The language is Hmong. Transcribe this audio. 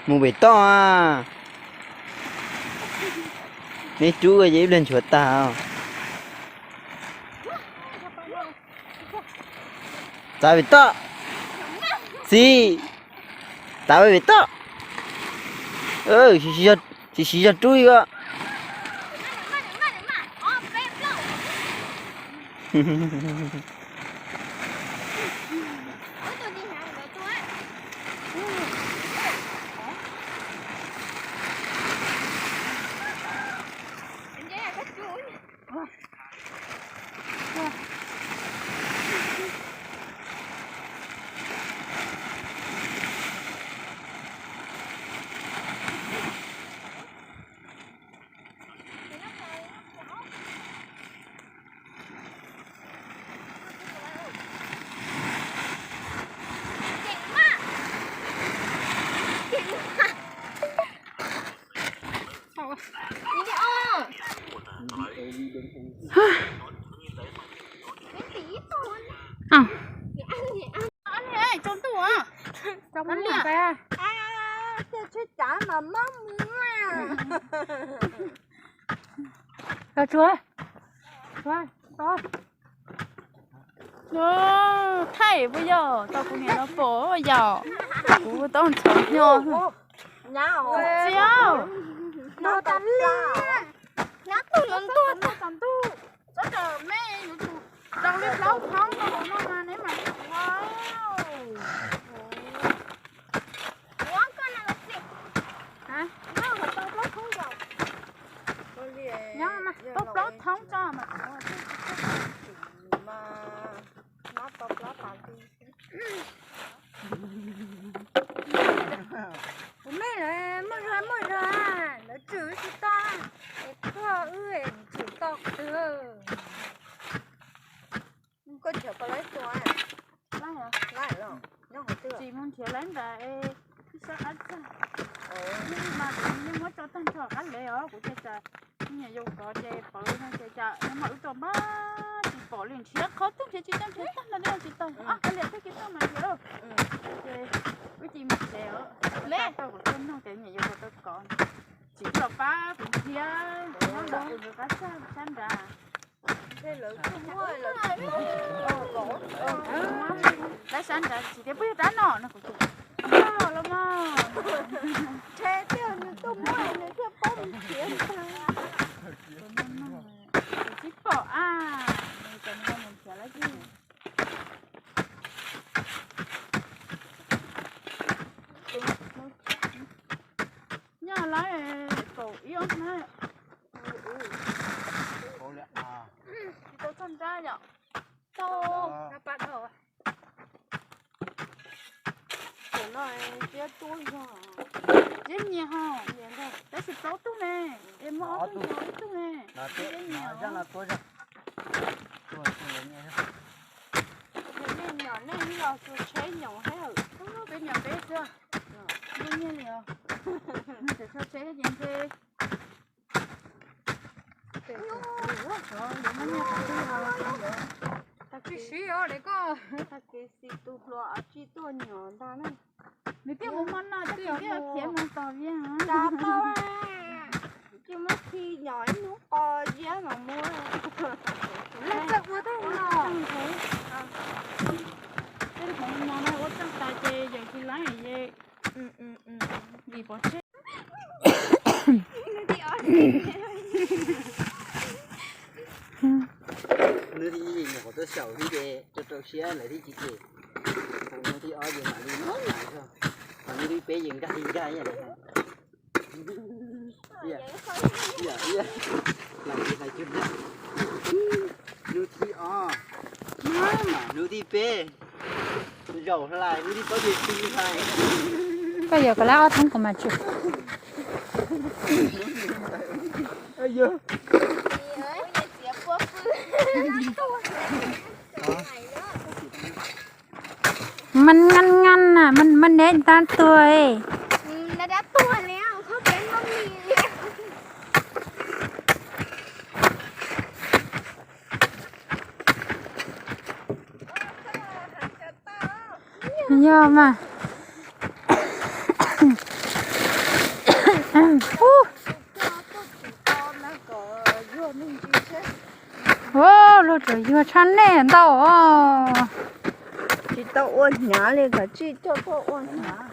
Mus pem toj a. Neb rub ces ib pliag nchuav tag. Txav pem toj. Txiv. Txav pem toj. Sim siv zog rub ko. Thaij puas yog tau kuv niam no pom yom? Kuv tau ntxhov nyo. Txiv, no tas li, nyab tus no ntuag tag ntuj. Txhob rawm me, yuav tsum rau li plaub thoob no mas neb mam li ua. Nyob mas tau plaub thoob tso mas. Kuv me lawv muaj zog muaj zog, lawv tswm wb tsis tau, es koj wb tswm tau qhov twg. Koj nrhiav puas laib tua? Laib los nyob qhov twg? Tsis mus nrhiav laib nram ib sab qab txag. Ib mas kuv yeej muab tso tag nrho qab lev os, kuv thiaj tsa nyiam yus kov ces pawv no ces cas nws mam wb tau npab tsis pom li, nrhiav qhov twg nrhiav tsis tau, nrhiav tag nrho li tsis tau. Ob kav liam twb tsis tau mas nrhiav. Ces wb cia mus tsev os, tau kuv tuaj nug ces nyiam yus kov tau kov. Tsis los pab kuv nrhiav nyob nram qab txag sab nrad. Lawv sab nrad tsis tias puas yog rab no no kuv tias yog los mas. Nrhiav tiag nws tuaj muab nws thiaj paub nrhiav ntag. Kuv tsis pom a, nws cov nws mus nrhiav lawm. Nyob lawm kaum ib ob hnab. Tsis tau txog nrab yom. Tau. Tam no Ziab tuaj zog. Ziab nyias ho, tab sis plaub tug ne, es muaj ob tug nrog ib tug ne. Ziab nyias. Nej nyom nej los txog tsheb nyoos thiab. Peb nyom peb xwb. Muaj nyiaj li os. Txog tsheb ces ntshe Tag kis siv os, tag kis xis tus hluas tsij tuaj nyom ntag na. Nws thiaj mus hmo no, tag kis thiaj khiav mus tom Vias. Tsis muab khi nyom ib hnub qos Ziab mas muab. Tej hmoov no ua txog tas ces yawm tsis laib ye. Vim pov tseg. Hnub thib ib nyuam qhuav tuaj xyaum xwb ces rau rau siab lawv thiaj tsis cem. Hnub thib ob ces mam li no, hnub thib peb ces nkag li nkag. Hnub thib ob, hnub thib peb, zaum hlais, hnub thib plaub ces tsis hlais. Koj yuav kom lab ob thoob kuv mam tsum. Man ngan ngan na, man, man neb dab tuag e. Yog mas. Luag tseem yuag tshaj nej ntau os. Tsis tau ua hnyav li, kav tsij coj tuaj ua hnyav.